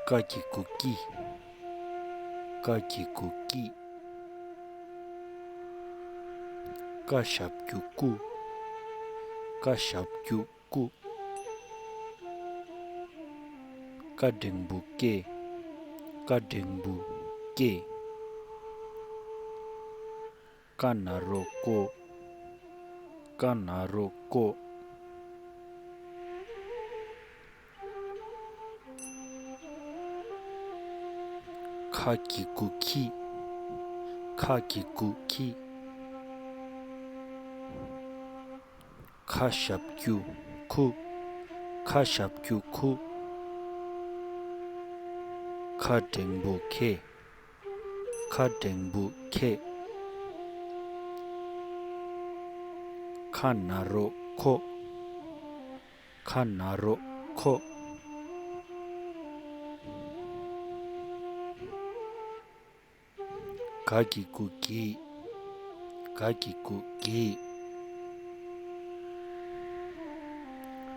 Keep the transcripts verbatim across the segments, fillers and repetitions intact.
ཀ་གི་གུ་ཀི། ཀ་གི་གུ་ཀི། ཀ་ཞབས་ཀྱུ་ཀུ། ཀ་ཞབས་ཀྱུ་ཀུ། ཀ་འགྲེང་བུ་ཀེ། ཀ་འགྲེང་བུ་ཀེ། ཀ་ན་རོ་ཀོ། ཀ་ན་རོ་ཀོ། ཁ་གི་གུ་ཁི། ཁ་གི་གུ་ཁི། ཁ་ཞབས་ཀྱུ་ཁུ། ཁ་ཞབས་ཀྱུ་ཁུ། ཁ་འགྲེང་བུ་ཁེ། ཁ་འགྲེང་བུ་ཁེ། ཁ་ན་རོ་ཁོ། ཁ་ན་རོ་ཁོ། ག་གི་གུ་གི། ག་གི་གུ་གི།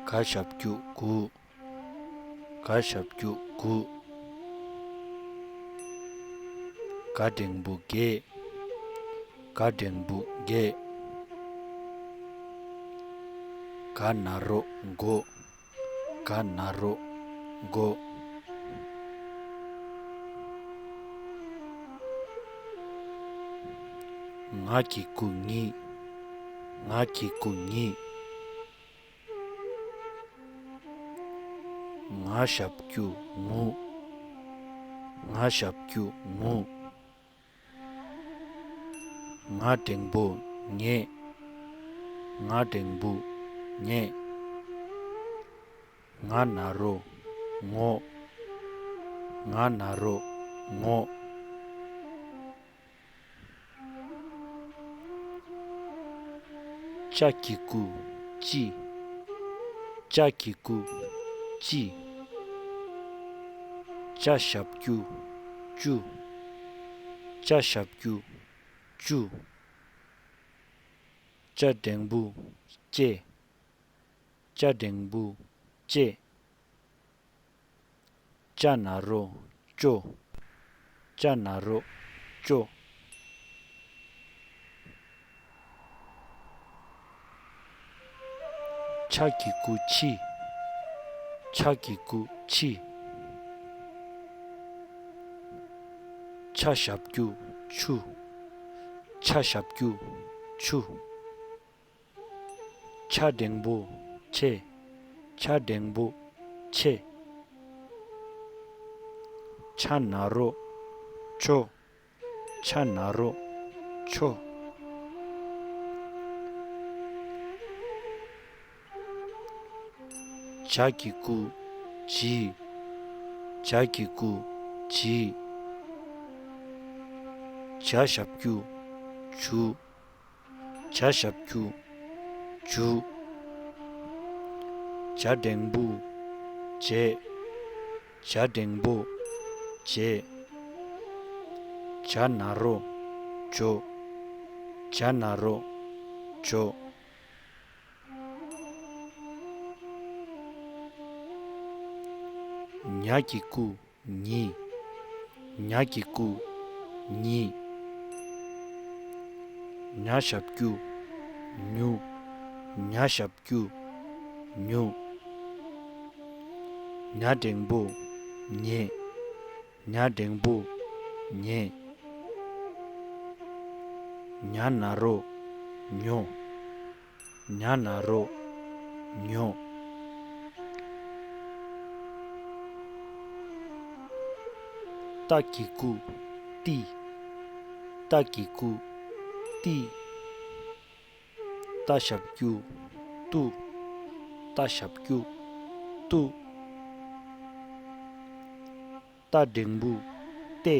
ག་ཞབས་ཀྱུ་གུ། ག་ཞབས་ཀྱུ་གུ། ག་འགྲེང་བུ་གེ། ག་འགྲེང་བུ་གེ། ག་ན་རོ་གོ། ག་ན་རོ་གོ། ང་གི་གུ་ངི། ང་གི་གུ་ངི། ང་ཞབས་ཀྱུ་ངུ། ང་ཞབས་ཀྱུ་ངུ། ང་འགྲེང་བུ་ངེ། ང་འགྲེང་བུ་ངེ། ང་ན་རོ་ངོ། ང་ན་རོ་ངོ། ཅ་གི་གུ་ཅི། ཅ་གི་གུ་ཅི། ཅ་ཞབས་ཀྱུ་ཅུ། ཅ་ཞབས་ཀྱུ་ཅུ། ཅ་འགྲེང་བུ་ཅེ། ཅ་འགྲེང་བུ་ཅེ། ཅ་ན་རོ་ཅོ། ཅ་ན་རོ་ཅོ། ཆ་གི་གུ་ཆི། ཆ་གི་གུ་ཆི། ཆ་ཞབས་ཀྱུ་ཆུ། ཆ་ཞབས་ཀྱུ་ཆུ། ཆ་འགྲེང་བུ་ཆེ། ཆ་འགྲེང་བུ་ཆེ། ཆ་ན་རོ་ཆོ། ཆ་ན་རོ་ཆོ། ཇ་གི་གུ་ཇི། ཇ་གི་གུ་ཇི། ཇ་ཞབས་ཀྱུ་ཇུ། ཇ་ཞབས་ཀྱུ་ཇུ། ཇ་འགྲེང་བུ་ཇེ། ཇ་འགྲེང་བུ་ཇེ། ཇ་ན་རོ་ཇོ། ཇ་ན་རོ་ཇོ། ཉ་གི་གུ་ཉི། ཉ་གི་གུ་ཉི། ཉ་ཞབས་ཀྱུ་ཉུ། ཉ་ཞབས་ཀྱུ་ཉུ། ཉ་འགྲེང་བུ་ཉེ། ཉ་འགྲེང་བུ་ཉེ། ཉ་ན་རོ་ཉོ། ཉ་ན་རོ་ཉོ། ཏ་གི་གུ་ཏི། ཏ་གི་གུ་ཏི། ཏ་ཞབས་ཀྱུ་ཏུ། ཏ་ཞབས་ཀྱུ་ཏུ། ཏ་འགྲེང་བུ་ཏེ།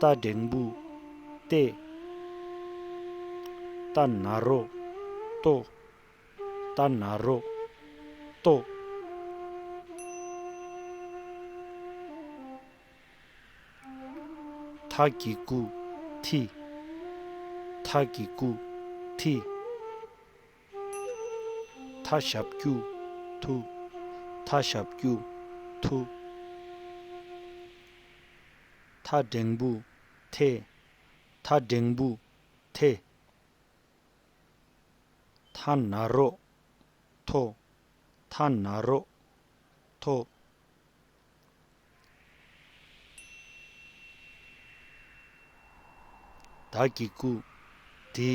ཏ་འགྲེང་བུ་ཏེ། ཏ་ན་རོ་ཏོ། ཏ་ན་རོ་ཏོ། ཐ་གི་གུ་ཐི། ཐ་གི་གུ་ཐི། ཐ་ཞབས་ཀྱུ་ཐུ། ཐ་ཞབས་ཀྱུ་ཐུ། ཐ་འགྲེང་བུ་ཐེ། ཐ་འགྲེང་བུ་ཐེ། ཐ་ན་རོ་ཐོ། ཐ་ན་རོ་ཐོ། ད་གི་གུ་དི།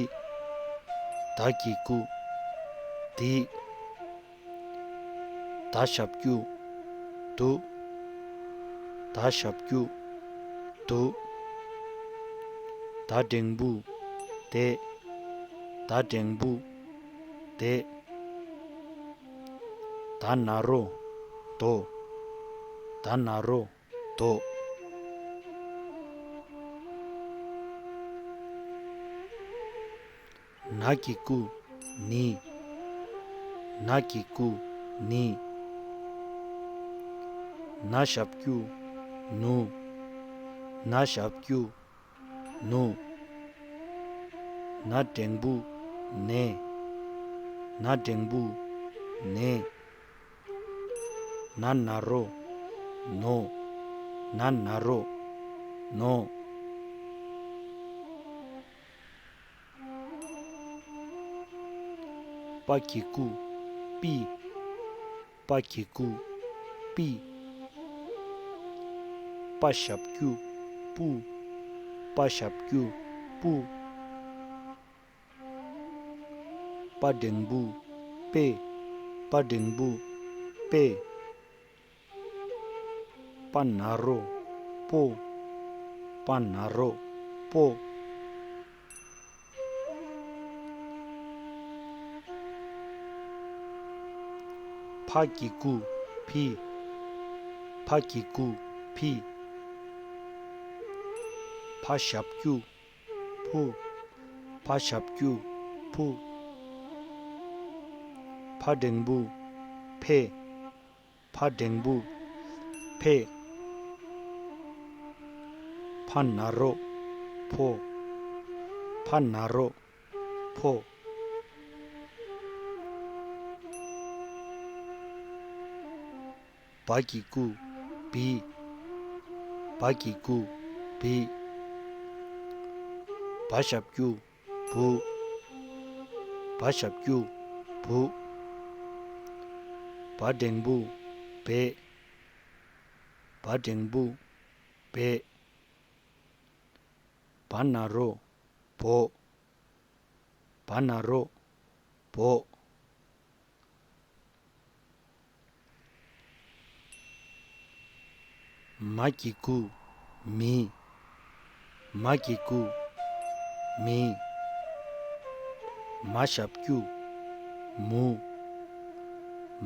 ད་གི་གུ་དི། ད་ཞབས་ཀྱུ་དུ། ད་ཞབས་ཀྱུ་དུ། ད་འགྲེང་བུ་དེ། ད་འགྲེང་བུ་དེ། ད་ན་རོ་དོ། ད་ན་རོ་དོ། ན་གི་གུ་ནི། ན་གི་གུ་ནི། ན་ཞབས་ཀྱུ་ནུ། ན་ཞབས་ཀྱུ་ནུ། ན་འགྲེང་བུ་ནེ། ན་འགྲེང་བུ་ནེ། ན་ན་རོ་ནོ། ན་ན་རོ་ནོ། པ་གི་གུ་པི། པ་གི་གུ་པི། པ་ཞབས་ཀྱུ་པུ། པ་ཞབས་ཀྱུ་པུ། པ་འགྲེང་བུ་པེ། པ་འགྲེང་བུ་པེ། པ་ན་རོ་པོ། པ་ན་རོ་པོ། ཕ་གི་གུ་ཕི། ཕ་གི་གུ་ཕི། ཕ་ཞབས་ཀྱུ་ཕུ། ཕ་ཞབས་ཀྱུ་ཕུ། ཕ་འགྲེང་བུ་ཕེ། ཕ་འགྲེང་བུ་ཕེ། ཕ་ན་རོ་ཕོ། ཕ་ན་རོ་ཕོ། བ་གི་གུ་བི། བ་གི་གུ་བི། བ་ཞབས་ཀྱུ་བུ། བ་ཞབས་ཀྱུ་བུ། བ་འགྲེང་བུ་བེ། བ་འགྲེང་བུ་བེ། བ་ན་རོ་བོ། བ་ན་རོ་བོ། མ་གི་གུ་མི། མ་གི་གུ་མི། མ་ཞབས་ཀྱུ་མུ།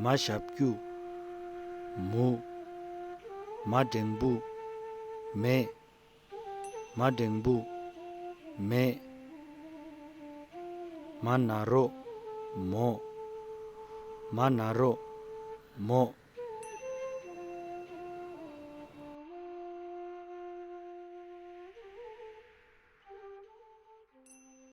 མ་ཞབས་ཀྱུ་མུ། མ་འགྲེང་བུ་མེ། མ་འགྲེང་བུ་མེ། མ་ན་རོ་མོ། མ་ན་རོ་མོ།